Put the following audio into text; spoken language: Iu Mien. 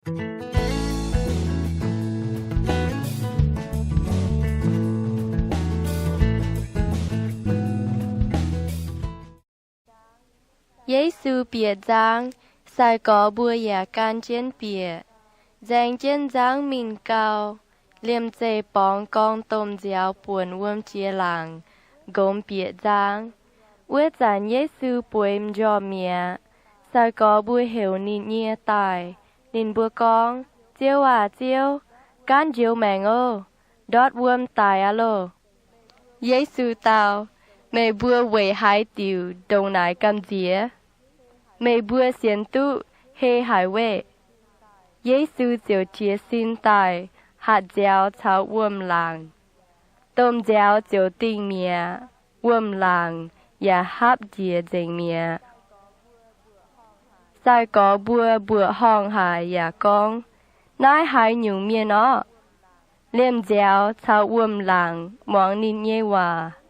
Yesu bieqc nzang, sai-gorx mbuo yaac gan jienv bieqc. Nzaeng jienv nzangv mingh gau, liemh zeih borngz gorngv domh nziaaux buonc wuom jiex laangc, nqomx bieqc nzang. Wuov zanc Yesu bueix m'njormh mi'aqv. Sai-gorx mbuo heuc ninh nyei daaih. Ninh mbuo gorngv, Ziouv aah! Ziouv, gaanv njoux maengc oc. Ndortv wuom daic aqv loh! Yesu dau, Meih mbuo weic haaix diuc ndongc naaic gamh nziex? Meih mbuo sienx duqv hei haic weqv. Yesu ziouc jiez sin daaih hatc nziaaux caux wuom-laangc. Domh nziaaux ziouc dingh mi'aqv. Wuom-laangc yaac hapv njiec nzengc mi'aqv. Sai-gorx mbuo mbuoqc horngh haic yaac gorngv, Naaiv haaix nyungc mienh orqv? Liemh nziaaux caux wuom-laangc muangx ninh nyei waac